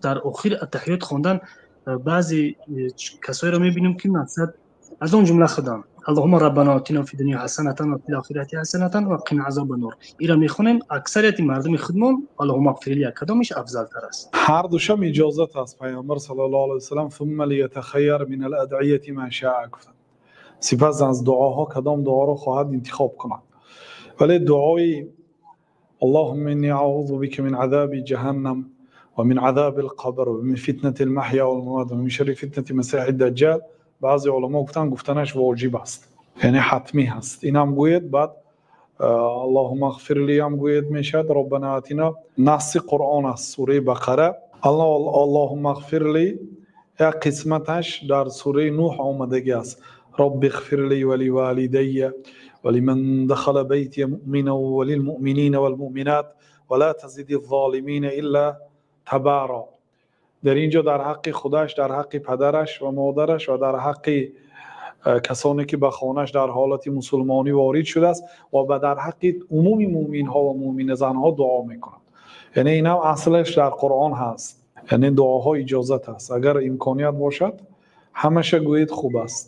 Дар охир аттаҳиёт хондан баъзе касоеро мебинем, ки мақсад, аз он ҷумла худам, "Аллоҳума раббана отина фи дунё ҳасанатан ва фил охирати ҳасанатан ва қина азоба нор", ира мехонем. Аксарияти мардуми худмон "Аллоҳума ғфирли". Кадомиш афзалтар аст? Ҳар душам иҷозат аст. Пайғамбар саллаллоҳу алайҳи васаллам "ثم ليتخير من الأدعية ما شاء" гуфтанд, сипас аз дуоҳо кадом дуоро хоҳад, интихоб кунад. Вале дуои "اللهم إني أعوذ بك من عذاب جهنم ومن عذاب القبر ومن فتنة المحيا والممات ومن شر فتنة المسيح الدجال", баъзе уламо гуфтанд, гуфтанаш воҷиб аст, яъне ҳатмӣ ҳаст. Инам гӯед, баъд "اللهم اغفر لي" ам гӯед, мешавад. "ربنا آتنا" насси Қуръон аст, сураи Бақара. "اللهم اغفر لي" як қисматаш дар сураи Нуҳ омадагӣ аст: "رب اغفر لي ولوالدي ولمن دخل بيتي مؤمنا وللمؤمنين والمؤمنات ولا تزد الظالمين إلا تبارا". Дар ин ҷо дар ҳаққи худаш, дар ҳаққи падараш ва модараш ва дар ҳаққи касоне, ки ба хонаш дар ҳолати мусулмонӣ ворид шудааст, ва ба дар ҳаққи умуми мӯминҳо ва мӯминазанҳо дуо мекунад. Яъне инам аслаш дар Қуръон ҳаст, яъне дуоҳо иҷозат аст. Агар имконият бошад, ҳамаша гӯед, хуб аст.